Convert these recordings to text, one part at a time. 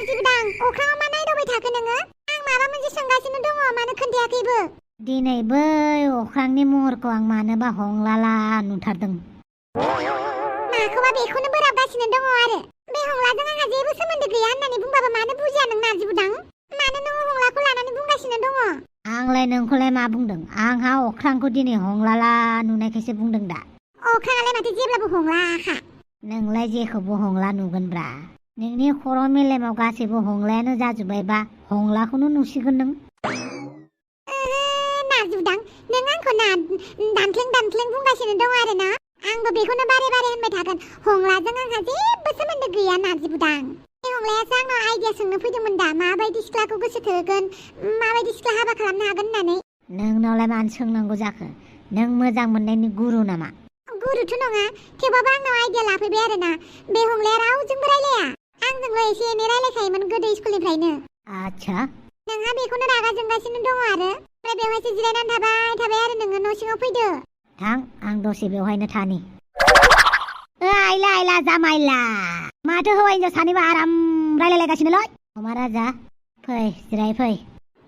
नारजि बुदां अख्राङाव मा नायदावबाय थाखो नोङो आं माबा मोनसे सोंगासिनो दङ मानो खोन्थायाखैबो दिनै बै अख्रांनि महरखौ आं मानोबा हंलाला नुथारदों माखौबा बेखौनो बोराबगासिनो दङ आरो बे हंलाजों आंहा जेबो सोमोन्दो गैया होननानै बुंबाबो मानो बुजिया नों नारजि बुदां मानो नों हंलाखौ लानानै बुंगासिनो दङ आंलाय नोंखौलाय मा बुंदों आंहा अख्रांखौ दिनै हंलाला नुनायखायसो बुंदों दा अख्राङालाय माथो जेब्लाबो हंलाखा नोंलाय जेखौबो हंला नुगोनब्रा नोंनि खर' मेलेमाव गासैबो हंलायानो जाजोब्बायबा हंलाखौनो नुसिगोन नों नारजि बुदां नों आंखौ दानख्लें बुंगासिनो दङ आरो ना आंबो बेखौनो बारे बारे होनबाय थागोन हंलाजों आंहा जेबो सोमोन्दो गैया नारजि बुदां बे हंलायासो आंनाव आइडिया सोंनो फैदोंमोन दा माबायदि सिख्लाखौ गोसो थोगोन माबायदि सिख्ला हाबा खालामनो हागोन होननानै नोंनावलाय मानो सोंनांगौ जाखो नों मोजां मोननायनि गुरु नामा गुरुथ' नङा थेवबाबो आंनाव आइडिया लाफैबाय आरो ना बे हंलाया रावजोंबो रायलाया आंजोंल' एसे एनै रायलायखायोमोन गोदो स्कुलनिफ्रायनो आच्छा नोंहा बेखौनो रागा जोंगासिनो दङ आरो ओमफ्राय बेवहायसो जिरायनानै थाबाय आरो नोङो न' सिङाव फैदो थां आं दसे बेवहायनो थानि आइला जामाइला माथो हौवा हिन्जाव सानैबो आराम रायलायलायगासिनोलै अमा राजा फै जिराय फै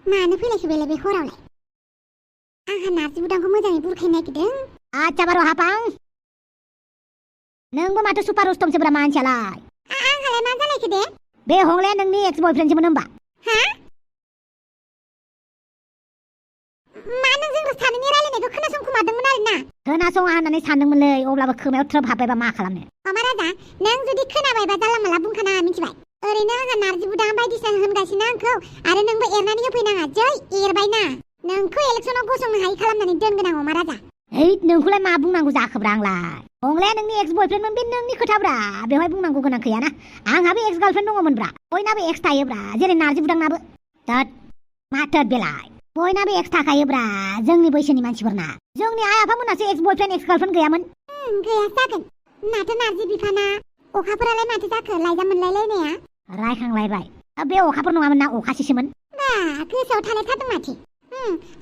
मानो फैलायखो बेलाय बे हरावलाय आंहा नारजि बुदांखौ मोजाङै बुरखायनो नागिरदों आच्छा बार' हापां नोंबो माथो सुपार अस्तमसोब्रा मानसियालाय आंहालाय मा जालायखो दे बे हंलाया नोंनि एक्स बयफ्रेन्डसोमोन होमबा हा मा नों जों सानैनि रायलायनायखौ खोनासंखुमादोंमोन आरो ना खोनासङा होननानै सानदोंमोनलै अब्लाबो खोमायाव थ्रोब हाबबायबा मा खालामनो अमा राजा नों जुदि खोनाबायबा जानला माला बुंखानाङा मिथिबाय ओरैनो आंहा नारजि बुदां बायदिसिना होनगासिनो आंखौ आरो नोंबो एरनानै होफैनाङा जै एरबायना नोंखौ इलेक्सनाव गसंनो हायि खालामनानै दोनगोन आं अमा राजा नोंखौलाय मा बुंनांगौ जाखोब्रा आंलाय हंलाया नोंनि एक्स बयफ्रेन्डमोन बे नोंनि खोथाब्रा बेवहाय बुंनांगौ गोनां गैयाना आंहाबो एक्स गार्लफ्रेन्ड दङमोनब्रा बयनाबो एक्स थायोब्रा जेरै नारजि बुदांनाबो थोद माथो बेलाय बयनाबो एक्स थाखायोब्रा जोंनि बैसोनि मानसिफोरना जोंनि आइ आफामोनासो एक्स बयफ्रेन्ड एक्स गार्लफ्रेन्ड गैयामोन गैया जागोन माथो नारजि बिफाना अखाफोरालाय माथो जाखो लायजाम मोनलायलायनाया रायखांलायबाय बे अखाफोर नङामोन ना अखासिसोमोन गोसोआव थालायथारदों माथो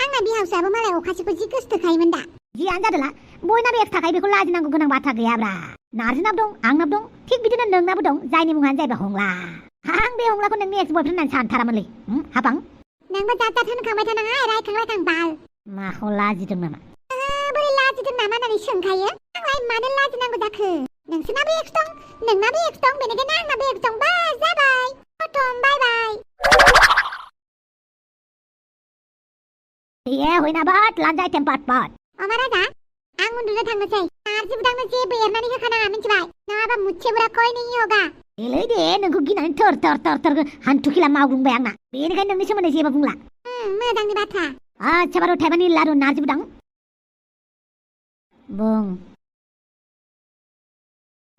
आंना बिहावसोआबो मालाय अखासिखौ जि गोसोथोखायोमोन दा जियानो जादोला बयनाबो एक्स थाखायो बेखौ लाजिनांगौ गोनां बाथ्रा गैयाब्रा नारजिनाबो दं आंनाबो दं थिग बिदिनो नोंनाबो दं जायनि मुङानो जाहैबाय हंला आं बे हंलाखौ नोंनि एक्स बयफ्रेन्ड होननानै सानथारामोनलै हाबां नोंबो जात होनखांबाय थानाङा रायखां बाल माखौ लाजिदों नामा बोरै लाजिदों नामा होननानै सोंखायो आंलाय मानो लाजिनांगौ जाखो नोंसोरनाबो एक्स दं नोंनाबो एक्स दं बेनिखायनो आंनाबो एक्स दं बास जाबाय खतम बाय बाय हयनाबाद लानजाय टेम्पार्ड पार्ट अमा राजा आं उन्दुनो थांनोसै नारजि बुदांनो जेबो एरनानै होखानाङा मिथिबाय नङाबा मुच्छे बुरा कोई नहीं होगा देलै दे नोंखौ गिनानै थर हान्थुखिला मावग्लुंबाय आंना बेनिखायनो नोंनि सोमोन्दै जेबो बुंला मोजांनि बाथ्रा आच्छा बार' थाइबानि लारु नारजि बुदां बुं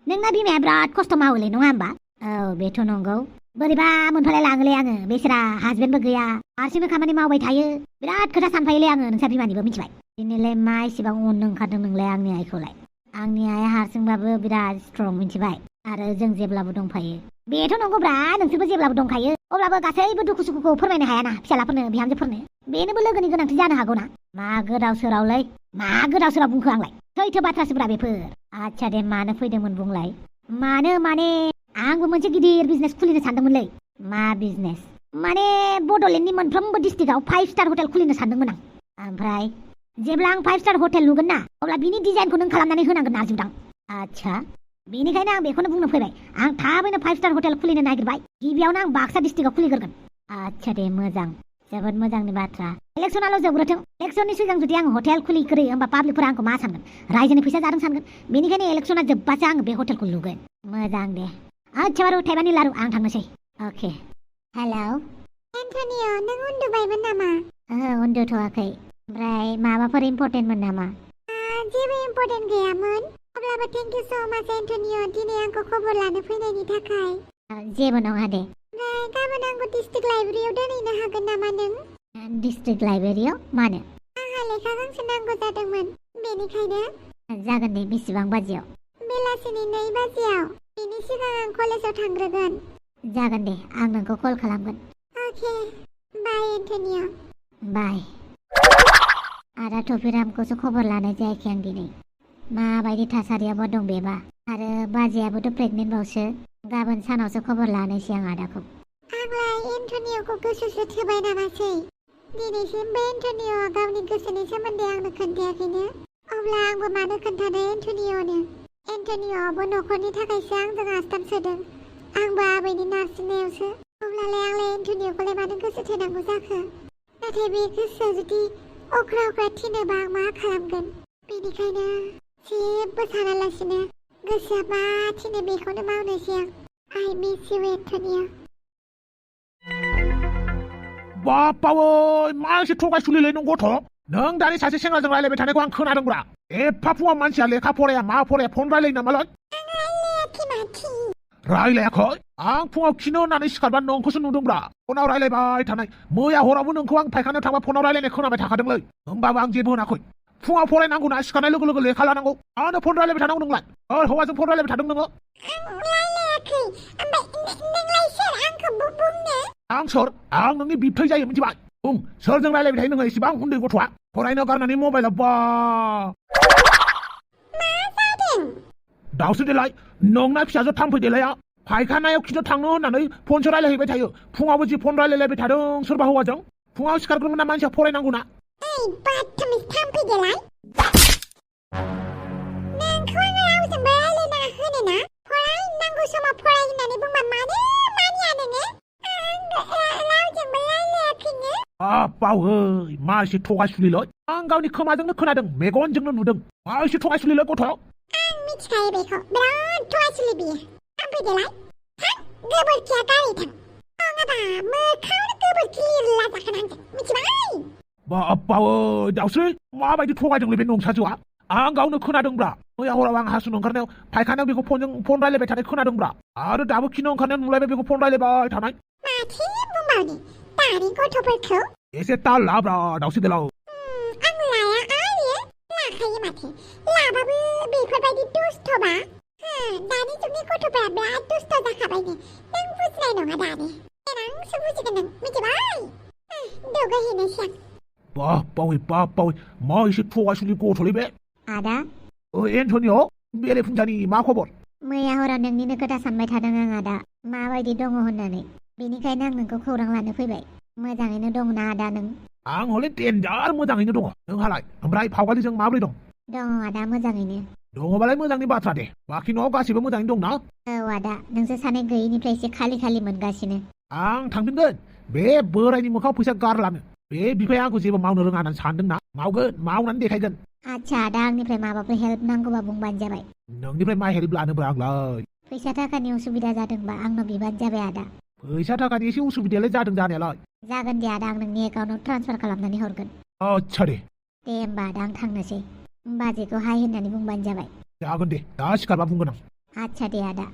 नोंना बिमाया बिराद खस्थ' मावोलै नङा होमबा औ बेथ' नंगौ बोरैबा मोनफालाय लाङोलै आङो बेसोरा हासबेन्डबो गैया हारसिंनो खामानि मावबाय थायो बिराद खोथा सानफायोलै आङो नोंसा बिमानिबो मिथिबाय दिनैलाय मा इसेबां अननो ओंखारदों नोंलाय आंनि आइखौलाय आंनि आइया हारसिंबाबो बिराद स्ट्रं मिथिबाय आरो जों जेब्लाबो दंफायो बेथ' नंगौब्रा नोंसोरबो जेब्लाबो दंखायो अब्लाबो गासैबो दुखु सुखुखौ फोरमायनो हायाना फिसालाफोरनो बिहामजोफोरनो बेनोबो लोगोनि गोनांथि जानो हागौना मा गोदाव सोरावलै मा गोदाव सोराव बुंखो आंलाय सैथो बाथ्रासोब्रा बेफोर आच्छा दे मानो फैदोंमोन बुंलाय मानो माने आंबो मोनसे गिदिर बिजनेस खुलिनो सानदोंमोनलै मा बिजनेस माने बड'लेण्डनि मोनफ्रोमबो डिस्ट्रिक्टआव 5 स्टार हटेल खुलिनो सानदोंमोन आं ओमफ्राय जेब्ला आं 5 स्टार हटेल लुगोन ना अब्ला बिनि डिजाइनखौ नों खालामनानै होनांगोन नारजि बुदां आच्छा बेनिखायनो आं बेखौनो बुंनो फैबाय आं थाबैनो 5 स्टार हटेल खुलिनो नागिरबाय गिबियावनो आं बाक्सा डिस्ट्रिक्टआव खुलिग्रोगोन आच्छा दे मोजां जोबोद मोजांनि बाथ्रा इलेक्सनाल' जोबग्रोथों इलेक्सननि सिगां जुदि आं हटेल खुलिग्रोयो होमबा पाब्लिकफोरा आंखौ मा सानगोन रायजोनि फैसा जादों सानगोन बेनिखायनो इलेक्सना जोब्बासो आं बे हटेलखौ लुगोन मोजां दे आच्छा बार' थाइबानि लारु आं थांनोसै अके हेलौ एन्टनिय नों उन्दुबायमोन नामा उन्दुथ'वाखै ओमफ्राय माबाफोर इम्पर्टेन्टमोन नामा जेबो इम्पर्टेन्ट गैयामोन अब्लाबो थेंक इउ सो माच एन्टनिय दिनै आंखौ खबर लानो फैनायनि थाखाय जेबो नङा दे ओमफ्राय गाबोन आंखौ डिस्ट्रिक्ट लाइब्रेरियाव दोनहैनो हागोन नामा नों डिस्ट्रिक्ट लाइब्रेरियाव मानो आंहा लेखा गांसे नांगौ जादोंमोन बेनिखायनो जागोन दे बेसेबां बाजियाव बेलासिनि 2 बाजियाव बेनि सिगां आं कलेजाव थांग्रोगोन जागोन दे आं नोंखौ कल खालामगोन अके बाय एन्टनिय बाय आदा टफिरामखौसो खबर लानाय जायाखै आं दिनै माबायदि थासारियावबो दं बेबा आरो बाजैयाबोथ' प्रेगनेन्ट बावसो गाबोन सानावसो खबर लानोसै आं आदाखौ अब्ला एन्टनिय'खौ गोसोसो थोबाय नामासै? दिनैसिम बे एन्टनिय'आ गावनि गोसोनि सोमोन्दै आंनो खोन्थायाखैनो। अब्ला आंबो मानो खोन्थानो एन्टनिय'नो? एन्टनिय'आबो न'खरनि थाखायसो आंजों आस्थाम सोदों। आंबो आबैनि नारसिननायावसो। अब्लालाय आंलाय एन्टनिय'खौलाय मानो गोसो थोनांगौ जाखो? नाथाय बे गोसोआ जुदि अख्रा अख्रा थिनोबा आं मा खालामगोन? बेनिखायनो जेबो सानालासिनो गोसोआ मा थिनो बेखौनो मावनोसै आं। I miss you, एन्टनिय'। बापावै मा एसे थगायसुलिलै नों गथ'? नों दानि सासे सेंग्राजों रायलायबाय थानायखौ आं खोनादोंब्रा। एफा फुङाव मानसिया लेखा फराया मा फराया फन रायलायो नामालाय? आं रायलायाखै माथि। रायलायाखै? आं फुङाव खिनो होननानै सिखारबा नोंखौसो नुदोंब्रा। फनाव रायलायबाय थानाय। मैया हरावबो नोंखौ आं फायखानायाव थांबा फनाव रायलायनाय खोनाबाय थाखादोंलै। होमबाबो आं जेबो होनाखै। फुङाव फरायनांगौना सिखारनाय लोगो लोगो लेखा लानांगौ। आंनो फन रायलायबाय थानांगौ नोंलाय? हौवाजों फन रायलायबाय थादों नोङो? आं रायलायाखै। ओमफ्राय नोंलाय सोर आंखौ बुंनो? आं सोर? आं नोंनि बिबथै जायो मिथिबाय। बुं सोरजों रायलायबाय थायो नोङो एसेबां उन्दै गथ'आ? फरायनो गारनानै मबाइलाव बा मा जादों? दावसो देलाय नोंना फिसाजो थांफैदेलाया फायखानायाव खिनो थांनो होननानै फनसो रायलायहैबाय थायो। फुङावबो जि फन रायलायलायबाय थादों सोरबा हौवाजों। फुङाव सिखारग्रोमोन ना मानसिया फरायनांगौ ना। ओइ बाथमिस थांफैदेलाय। नोंखौ आङो रावजोंबो रायलायनाङा होनो ना? फरायनांगौ समाव फराय होननानै बुंबा मानो मानिया नोङो? आं रावजोंबो रायलायाखैनो। बावै मा एसे थगायसुलिलै? आं गावनि खोमाजोंनो खोनादों मेगनजोंनो नुदों। मा एसे थगायसुलिलै गथ'? आं मिथिखायो बेखौ बिराद थगायसुलि बियो। थांफैदेलाय। थां गोबोरखिया गारै थां। नङाबा मोखाङावनो गोबोरखि लिरला जागोन आंजों मिथिबाय? बावै दावस्रि माबायदि थगायदोंलै बे नंसाजोआ? आं गावनो खोनादोंब्रा। मैया हराव आं हासुनो ओंखारनायाव फायखानायाव बेखौ फन रायलायबाय थानाय खोनादोंब्रा। आरो दाबो खिनो ओंखारनायाव नुलायबाय बेखौ फन रायलायबाय थानाय। माथो बुंबावनो दानि गथ'फोरखौ? एसे ताल लाब्रा दावस्रि देलाव। आं लाया आरो लाखायो माथो। लाबाबो बेफोरबायदि दुस्थ'बा। दानि जुगनि गथ'फोरा बिराद दुस्थ' जाखाबायनो। नों बुजिनाय नङा दानि। देनांसो बुजिगोन नों मिथिबाय? दुगैहैनोसै आं। बावै मा एसे थगायसुलि गथ'लै बे? आदा एन्टनिय' बेरेफुंजानि मा खबर? मैया हराव नोंनिनो खोथा सानबाय थादों आं आदा माबायदि दङ होननानै। बेनिखायनो आं नोंखौ खौरां लानो फैबाय। मोजाङैनो दं ना आदा नों? आं हले देन्जार मोजाङैनो दङ। नोंहालाय? ओमफ्राय फावगालिजों माबोरै दं? दङ आदा मोजाङैनो। दङबालाय मोजांनि बाथ्रा दे। बाखि न'आव गासिबो मोजाङैनो दं ना? औ आदा नोंसोर सानै गैयिनिफ्राय एसे खालि खालि मोनगासिनो। आं थांफिनगोन बे बोरायनि मोखाङाव फैसा गारलानो। बे बिफाया आंखौ जेबो मावनो रोङा होननानै सानदोंना? मावगोन मावनानै देखायगोन। आच्छा आदा आंनिफ्राय माबाफोर हेल्प नांगौबा बुंबानो जाबाय। नोंनिफ्राय मा हेल्प लानोब्रा आंलाय? फैसा थाखानि उसुबिदा जादोंबा आंनाव बिबानो जाबाय आदा। फैसा थाखानि एसे उसुबिदायालाय जादों जानायालाय। जागोन दे आदा आं नोंनि एकाउन्टाव ट्रान्सफार खालामनानै हरगोन। आच्छा दे होमबा आदा आं थांनोसै। बाजैखौ हाय होननानै बुंबानो जाबाय। जागोन दे दा सिखारबा बुंगोन आं। आच्छा दे आदा।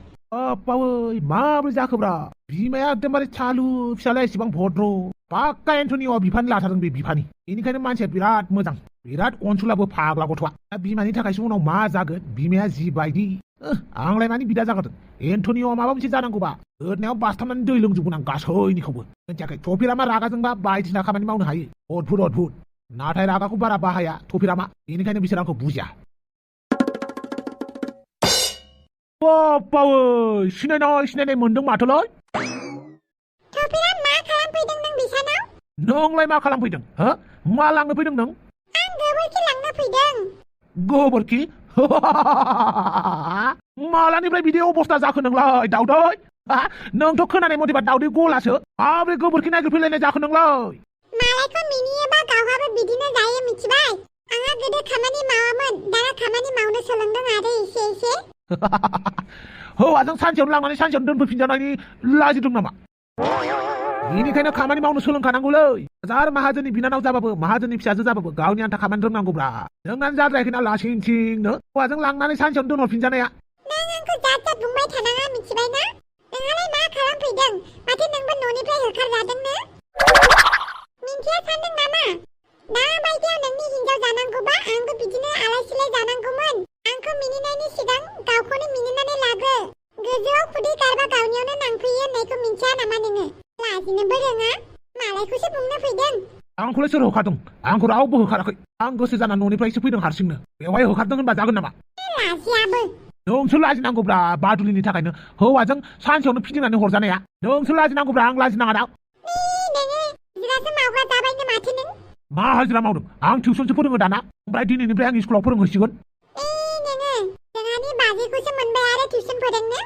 बावै माबोरै जाखोब्रा? बिमाया एकदमबारे चालु फिसालाया एसेबां भद्र। पाक्का एन्टनिय'आ बिफानि लाथारदों बे बिफानि। बेनिखायनो मानसिया बिराद मोजां बिराद अनसुलाबो फाग्ला गथ'आ। दा बिमानि थाखायसो उनाव मा जागोन बिमाया जिबायदि। आंलाय मानि बिदा जागोन। एन्टनिय'आ माबा मोनसे जानांगौबा गोदनायाव बासथाबनानै दै लोंजोबगोन आं गासैनिखौबो। मिथियाखै थफिरामा रागाजोंबा बायदिसिना खामानि मावनो हायो अद्भुत। नाथाय रागाखौ बारा बाहाया थफिरामा। बेनिखायनो बिसोर आंखौ बुजिया। बावै सिनायनाय मोनदों माथोलै? थफिरा मा खालामफैदों नों बिसानाव? नोंलाय मा खालामफैदों? मा लांनो फैदों नों? आं गोबोरखि लांनो फैदों। गोबोरखि? मालानिफ्राय बिदि अबस्था जाखो नोंलाय दाउदै? नोंथ' खोनानाय मथेबा दाउदै गलासो। माब्रै गोबोरखि नागिरफैलायनाय जाखो नोंलाय? मालायखौ मिनियोबा गावहाबो बिदिनो जायो मिथिबाय? आंहा गोदो खामानि मावामोन दाना खामानि मावनो सोलोंदों आरो एसे। हौवाजों सानसेयावनो लांनानै सानसेयावनो दोनफैफिनजानायनि लाजिदों नामा? बेनिखायनो खामानि मावनो सोलोंखानांगौलै। हाजार माहाजोननि बिनानाव जाबाबो माहाजोननि फिसाजो जाबाबो गावनि आन्था खामानि रोंनांगौब्रा। नोंनानो जाद्रायाखैना लासिंसिंनो हौवाजों लांनानै सानसेयावनो दोनहरफिनजानाया। नों आंखौ जात बुंबाय थानाङा मिथिबायना? नोंहालाय मा खालामफैदों? माथो नोंबो न'निफ्राय होखारजादोंनो? मिन्थिया सानदों नामा? दा बायदियाव नोंनि हिनजाव जानांगौबा आंबो बिदिनो आलाय सिलाय जानांगौमोन। आंखौ मिनिनायनि सिगां गावखौनो मिनिनानै लाग्रो। गोजौआव खुदै गारबा गावनियावनो नांफैयो होननायखौ मिन्थिया नामा नोङो? लाजिनोबो रोङा मालायखौसो बुंनो फैदों। आंखौलाय सोर होखारदों? आंखौ रावबो होखाराखै। आं गोसो जाना न'निफ्रायसो फैदों हारसिंनो। बेवहाय होखारदों होनबा जागोन नामा? लाजियाबो। नोंसो लाजिनांगौब्रा बादुलिनि थाखायनो हौवाजों सानसेयावनो फिदिंनानै हरजानाया नोंसो लाजिनांगौब्रा आं लाजिनाङा दा जिरासो मावग्रा जाबायनो माथो नों मा हाजिरा मावदों आं टिउसनसो फोरोङो दाना ओमफ्राय दिनैनिफ्राय आं स्कुलाव फोरोंहैसिगोन जोंहानि बाजैखौसो मोनबाय आरो टिउसन फोरोंनो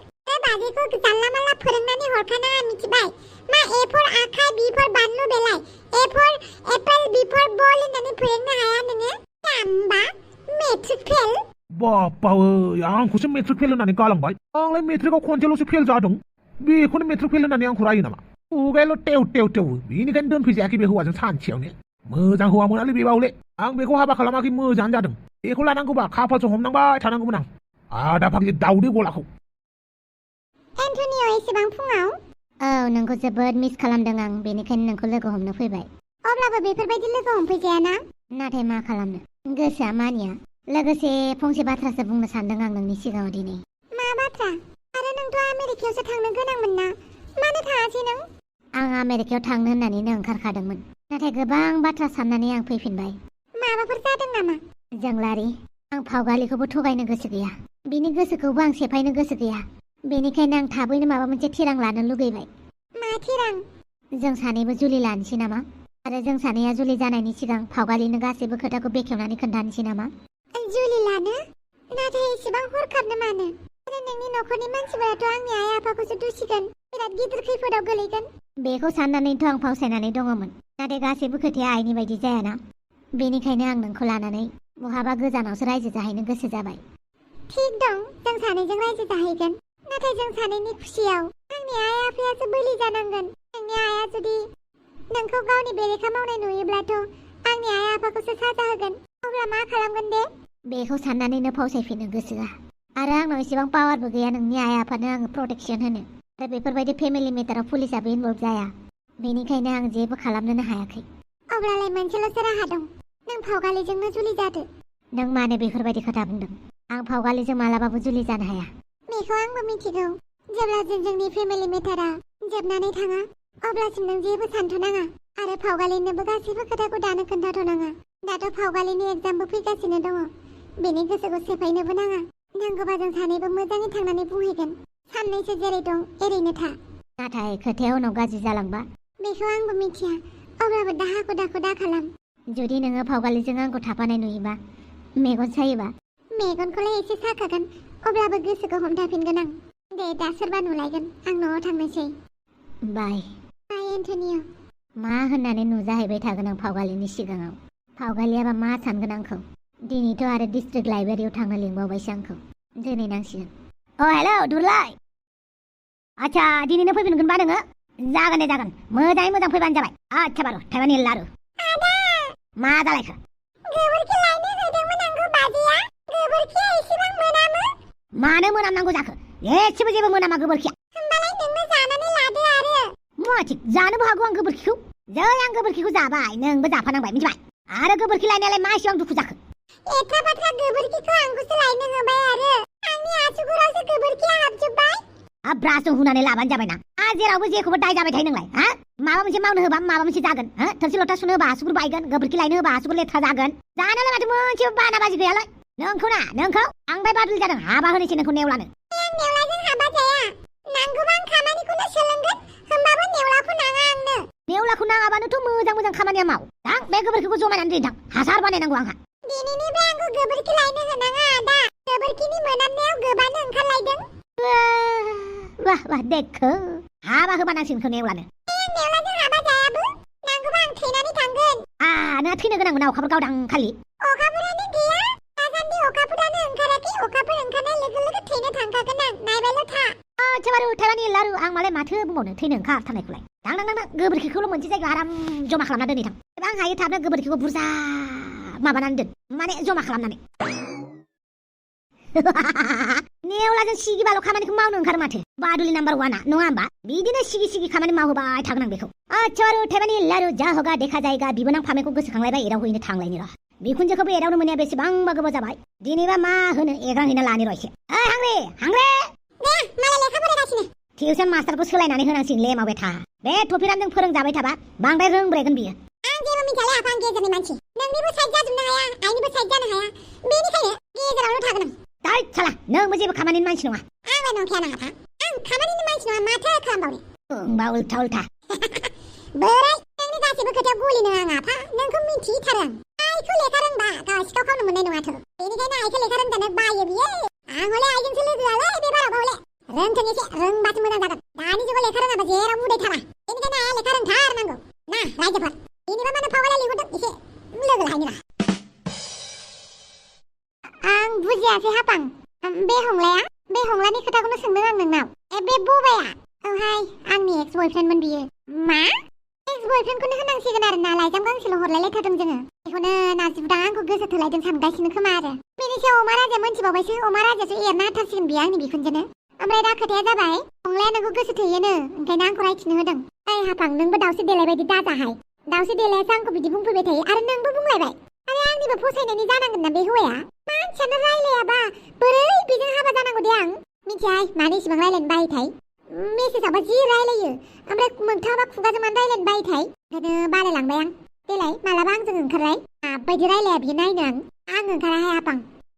बाजैखौ जानला मानला फोरोंनानै हरखानाङा मिथिबाय मा ए फर आखाइ बि फर बानलु बेलाय ए फर एप्पल बि फर बल होननानै फोरोंनो हाया नोङो जाम्बा मेट्रिक फेल बाप्पावै आंखौसो मेट्रिक फेल होननानै गालांबाय आंलाय मेट्रिकआव खनसेल'सो फेल जादों बेखौनो मेट्रिक फेल होननानै आंखौ रायो नामा खुगायाल' टेव टेव टेव बेनिखायनो दोनफैजायाखै बे हौवाजों सानसेयावनो मोजां हौवा मोनालै बे बावले आं बेखौ हाबा खालामाखै मोजाङानो जादों बेखौ लानांगौबा खाफालसो हमनांबाय थानांगौमोन आं आदा फाग्लि दाउदै गलाखौ एन्टनिअ एसेबां फुङाव औ नोंखौ जोबोद मिस खालामदों आं बेनिखायनो नोंखौ लोगो हमनो फैबाय अब्लाबो बेफोरबायदि लोगो हमफैजायाना नाथाय मा खालामनो गोसोआ मानिया लोगोसे फंसे बाथ्रासो बुंनो सानदों आं नोंनि सिगाङाव दिनै मा बाथ्रा आरो नोंथ' आमेरिकायावसो थांनो गोनांमोन ना मानो थाङासै नों आं आमेरिकायाव थांनो होननानैनो ओंखारखादोंमोन नाथाय गोबां बाथ्रा साननानै आं फैफिनबाय माबाफोर जादों नामा जोंलारि आं फावगालिखौबो थगायनो गोसो गैया बिनि गोसोखौबो आं सेफायनो गोसो गैया बेनिखायनो आं थाबैनो माबा मोनसे थिरां लानो लुगैबाय मा थिरां जों सानैबो जुलि लानोसै नामा आरो जों सानैया जुलि जानायनि सिगां फावगालिनो गासैबो खोथाखौ बेखेवनानै खोन्थानोसै नामा जुलि लानो नाथाय एसेबां हरखाबनो मानो आरो नोंनि न'खरनि मानसिफोराथ' आंनि आइ आफाखौसो दुसिगोन बिराद गिदिर खैफोदाव गोलैगोन बेखौ साननानैथ' आं फावसायनानै दङमोन नाथाय गासैबो खोथाया आइनि बायदि जायाना बेनिखायनो आं नोंखौ लानानै बहाबा गोजानावसो रायजो जाहैनो गोसो जाबाय थिग दं जों सानैजों रायजो जाहैगोन नाथाय जों सानैनि खुसियाव आंनि आइ आफायासो बोलि जानांगोन नोंनि आइया जुदि नोंखौ गावनि बेरेखा मावनाय नुयोब्लाथ' आंनि आइ आफाखौसो साजा होगोन अब्ला मा खालामगोन दे बेखौ साननानैनो फावसायफिननो गोसोआ आरो आंनाव एसेबां पावारबो गैया नोंनि आइ आफानो आङो प्रटेक्सन होनो आरो बेफोरबायदि फेमिलि मेटाराव पुलिसाबो इनभल्भ जाया बेनिखायनो आं जेबो खालामनोनो हायाखै अब्लालाय मोनसेल'सो राहा दं नों फावगालिजोंनो जुलि जादो नों मानो बेफोरबायदि खोथा बुंदों आं फावगालिजों मालाबाबो जुलि जानो हाया बेखौ आंबो मिथिगौ जेब्ला जोंनि फेमिलि मेटारा जोबनानै थाङा अब्लासिम नों जेबो सानथ'नाङा आरो फावगालिनोबो गासैबो खोथाखौ दानो खोन्थाथ'नाङा दाथ' फावगालिनि एग्जामबो फैगासिनो दङ बेनि गोसोखौ सेफायनोबो नाङा नांगौबा जों सानैबो मोजाङै थांनानै बुंहैगोन साननैसो जेरै दं एरैनो था नाथाय खोथाया उनाव गाज्रि जालांबा बेखौ आंबो मिथिया अब्लाबो दा हाखु दाखु दा खालाम जुदि नोङो फावगालिजों आंखौ थाफानाय नुयोबा मेगन सायोबा मेगनखौलाय एसे साखागोन अब्लाबो गोसोखौ हमथाफिनगोन आं दे दा सोरबा नुलायगोन आं न'आव थांनोसै बाय बाय एन्टनिअ मा होननानै नुजाहैबाय थागोन आं फावगालिनि सिगाङाव फावगालियाबा मा सानगोन आंखौ दिनैथ' आरो डिस्ट्रिक्ट लाइब्रेरियाव थांनो लिंबावबायसो आंखौ दोनहैनांसिगोन हेलौ दुरलाय आच्छा दिनैनो फैफिनगोनबा नोङो जागोन दे जागोन मोजाङै मोजां फैबानो जाबाय आच्छा बारु थाइबानि लारु मा जालायखो गोबोरखि लायनो होदोंमोन आंखौ बाजैया गोबोरखिया एसेबां मोनामो मानो मोनामनांगौ जाखो एसेबो जेबो मोनामा गोबोरखिया होमबालाय नोंनो जानानै लादो आरो मा थिग जानोबो हागौ आं गोबोरखिखौ जै आं गोबोरखिखौ जाबाय नोंबो जाफानांबाय मिथिबाय आरो गोबोरखि लायनायालाय मा एसेबां दुखु जाखो एफा बाथ्रा गोबोरखिखौ आंखौसो लायनो होबाय आरो आंनि आसुगुरावसो गोबोरखिया हाबजोब्बाय ब्रासजों हुनानै लाबानो जाबायना जेरावबो जेखौबो दाय जाबाय थायो नोंलाय हा माबा मोनसे मावनो होबा माबा मोनसे जागोन थोरसि लथा सुनो होबा आसुगुर बायगोन गोबोरखि लायनो होबा आसुगुर लेथ्रा जागोन जानोलाय माथो मोनसेबो बानाबाजि गैयालाय नोंखौ आंबाय बादुलि जादों हाबा होनोसै नोंखौ नेवलानो आं नेवलाजों हाबा जाया नांगौबा आं खामानिखौनो सोलोंगोन होमबाबो नेवलाखौ नाङा आंनो नेवलाखौ नाङाबानोथ' मोजां खामानिया माव थां बे गोबोरखिखौ जमायनानै दोन थां हासार बानायनांगौ आंहा दिनैनिफ्राय आंखौ गोबोरखि लायनो होनाङा आदा गोबोरखिनि मोनामनायाव गोबानो ओंखारलायदों वाह वाह देखो हाबा होबानांसिगोन नेवलानो नेवलाजों हाबा जायाबो नांगौबा आं थैनानै थांगोन नोंहा थैनो गोनांमोन ना अखाफोर गावदां खालि अखाफोरानो गैया दासान्दि अखाफोरानो ओंखाराखै अखाफोर ओंखारनाय लोगो लोगो थैनो थांखागोन आं नायबायल' था आच्छा बारु थाइबानि लारु आं मालाय माथो बुंबावनो थैनो ओंखारथारनायखौलाय थां गोबोरखिखौल' मोनसे जायगायाव आराम जमा खालामना दोनै थां एबा आं हायो थाबनो गोबोरखिखौ बुरजा माबानानै दोन माने जमा खालामनानै नेवलाजों सिगिबाल' खामानिखौ मावनो ओंखारो माथो बादुलि नाम्बार 1 नङा होमबा बिदिनो सिगि खामानि मावहोबाय थागोन आं बेखौ आच्छा बारु थाइबानि लारु जा होगा देखा जायगा बिबोनां फामेखौ गोसोखांलायबाय एदावहैनो थांलायनि र' बिखुनजोखौबो एदावनो मोननाया बेसेबांबा गोबाव जाबाय दिनैबा मा होनो एग्रांहैना लानि र' एसे हांग्रे दे मालाय लेखा फरायगासिनो टिउसन मास्टारखौ सोलायनानै होनांसिगोन ले मावबाय था बे टपिरामजों फोरोंजाबाय थाबा बांद्राय रोंब्रेगोन बियो आं जेबो मिथियालै आफा आं गेजेरनि मानसि नोंनिबो साइड जाजोबनो हाया आइनिबो साइड जानो हाया बेनिखायनो गेजेरावनो थागोन आं दाय साला नोंबो जेबो खामानिनि मानसि नङा आंलाय नंखाया नामाथा आं खामानिनि मानसि नङा माथो खालामबावनो होमबा उल्था उल्था बोराय नोंनि गासैबो खोथायाव गलिनो आं आफा नोंखौ मिथिथारो आं आइखौ लेखा रोंबा गाव सिखाव खालामनो मोननाय नङाथ' बेनिखायनो आइखौ लेखा रोंजानो बायो बियो आं हले आइजोंसो लोगोआलै बे बारावबा हले रोंथों एसे रोंबासो मोजां जागोन दानि जुगाव लेखा रोङाबा जेराव उदायथारा बेनिखायनो आइया लेखा रोंथारनांगौ ना रायजोफोर बेनिबा मानो फावलाय लिंहरदों एसे लोगो लाहैनो ना आं बुजियासै हापां बे हंलानि खोथाखौनो सोंदों आं नोंनाव बे बबाया औहाय आंनि एक्स बयफ्रेन्डमोन बियो मा एक्स बयफ्रेन्डखौनो होनांसिगोन आरो ना लाइजाम गांसेल' हरलायलायथारदों जोङो बेखौनो नाजिबुदा आंखौ गोसो थोलायदों सानगासिनो खोमा आरो बेनि सायाव अमा राजाया मोनथिबावबायसो अमा राजायासो एरना होथारसिगोन बियो आंनि बिखुनजोनो ओमफ्राय दा खोथाया जाबाय हंलाया नोंखौ गोसो थोयोनो ओंखायनो आंखौ रायथिनो होदों ओइ हापां नोंबो दाउस्रि देलाय बायदि दाजाहाय दाउस्रि देलायासो आंखौ बिदि बुंफैबाय थायो आरो नोंबो बुंलायबाय आरो आंनिबो फसायनायनि जानांगोन ना बे हौवाया मानसियानो रायलायाबा बोरै बेजों हाबा जानांगौ दे आं मिथियाय मानो इसेबां रायलायनो बायोथाय मेसेजावबा जि रायलायो ओमफ्राय मोगथाङावबा खुगाजों मानो रायलायनो बायोथाय ओंखायनो बालायलांबाय आं देलाय मालाबा आंजों ओंखारलाय माबायदि रायलाया बियो नायनो आं ओंखाराहाय हापां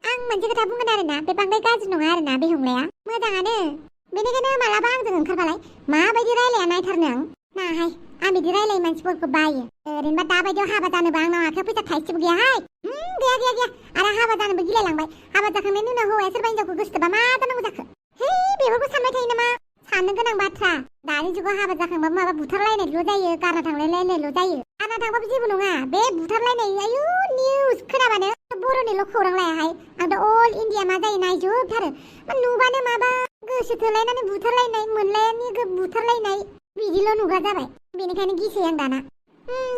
आं मोनसे खोथा बुंगोन आरोना बे बांद्राय गाज्रि नङा आरोना बे हंलाया मोजाङानो बेनिखायनो मालाबा आंजों ओंखारबालाय माबायदि रायलाया नायथारनो आं नाहाय आं बिदि रायलायै मानसिफोरखौ बायो ओरैनोबा दाबायदियाव हाबा जानोबा आंनाव आखायाव फैसा थाइसेबो गैयाहाय गैया आरो हाबा जानोबो गिलायलांबाय हाबा जाखांनायनि उनाव हौवाया सोरबा हिनजावखौ गोसोथोबा मा जानांगौ जाखो है बेफोरखौ सानबाय थायो नामा साननो गोनां बाथ्रा दानि जुगाव हाबा जाखांबाबो माबा बुथारलायनायल' जायो गारना थांलायलायनायल' जायो गारना थांबाबो जेबो नङा बे बुथारलायनाय आयु निउस खोनाबानो बर'निल' खौरां लायाहाय आं दा अल इन्डिया मा जायो नायजोबथारो नुबानो माबा गोसो थोलायनानै बुथारलायनाय मोनलायनि बुथारलायनाय बिदिल' नुग्रा जाबाय बेनिखायनो गिसै आं दाना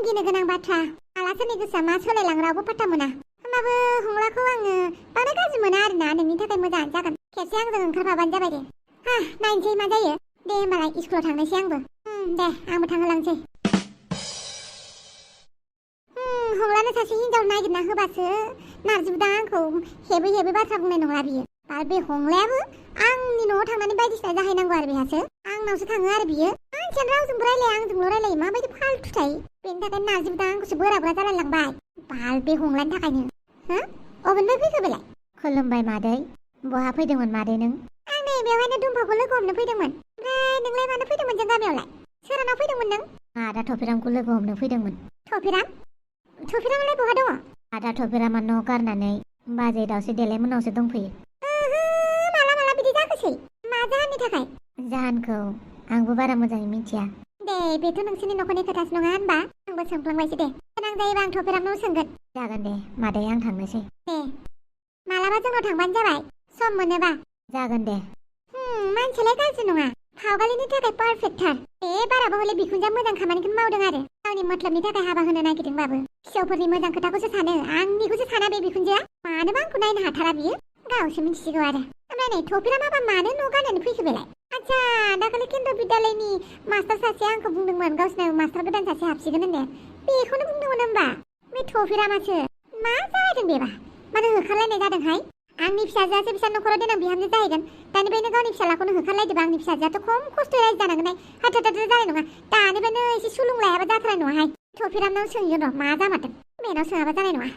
गिनो गोनां बाथ्रा माला सोरनि गोसोआ मा सोलायलाङो रावबो पात्ता मोना होमबाबो हंलाखौ आङो बांद्राय गाज्रि मोना आरोना नोंनि थाखाय मोजाङानो जागोन खेबसे आंजों ओंखारफाबानो जाबाय दे नायनोसै मा जायो दे होमबालाय स्कुलाव थांनोसै आंबो दे आंबो थांहोलांसै हंलानो सासे हिनजाव नागिरना होबासो नारजिबुदा आंखौ हेबै हेबै बाथ्रा बुंनाय नंला बियो आरो बे हंलायाबो आंनि न'आव थांनानै बायदिसिना जाहैनांगौ आरो बेहासो आंनावसो थाङो आरो बियो मानसियानो रावजोंबो रायलाया आंजोंल' रायलायो माबायदि फाल्थुथाय बेनि थाखाय नारजिबुदा आंखौसो बोराबग्रा जालायलांबाय बाल बे हंलानि थाखायनो अबेनिफ्राय फैखो बेलाय खुलुमबाय मादै बहा फैदोंमोन मादै नों आं नै बेवहायनो दुम्फाखौ लोगो हमनो फैदोंमोन ओमफ्राय नोंलाय मानो फैदोंमोन जों गामियावलाय सोरानाव फैदोंमोन नों आदा थफिरामखौ लोगो हमनो फैदोंमोन थफिरामालाय बहा दङ आदा थफिरामा न' गारनानै बाजै दाउस्रि देलायमोननावसो दंफैयो माला बिदि जाखोसै मा जाहोननि थाखाय जाहोनखौ आंबो बारा मोजाङै मिथिया दे बेथ' नोंसोरनि न'खरनि खोथासो नङा होनबा आंबो सोंफ्लांबायसो दे गोनां जायोबा आं थफिरामनाव सोंगोन जागोन दे मादै आं थांनोसै दे मालाबा जोंनाव थांबानो जाबाय सम मोनोबा जागोन दे मानसियालाय गाज्रि नङा फावगालिनि थाखाय पारफेक्टथार बे बाराबा हले बिखुनजोआ मोजां खामानिखौनो मावदों आरो गावनि मतलबनि थाखाय हाबा होनो नागिरदोंबाबो फिसौफोरनि मोजां खोथाखौसो सानो आंनिखौसो साना बे बिखुनजोआ मानोबा आंखौ नायनो हाथारा बियो गावसो मिथिसिगौ आरो ओमफ्राय नै थफिरामाबा मानो न' गारनानै फैखो बेलाय आच्छा दाखालि केन्द्र बिद्यालयनि मास्टार सासे आंखौ बुंदोंमोन गावसिनाव मास्टार गोदान सासे हाबसिगोन होननाया बेखौनो बुंदोंमोन होमबा बे थफिरामासो मा जादों बेबा मानो होखारलायनाय जादोंहाय आंनि फिसाजोआसो बिसा न'खराव देनां बिहामजो जाहैगोन दानिफ्रायनो गावनि फिसालाखौनो होखारलायदोबा आंनि फिसाजोआथ' खम खस्थ'यै रायजो जानांगोनहाय हाथार जानाय नङा दानिफ्रायनो एसे सुलुं लायाबा जाथारनाय नङाहाय थफिरामनाव सोंयो र' मा जामारदों बेनाव सोङाबा जानाय नङा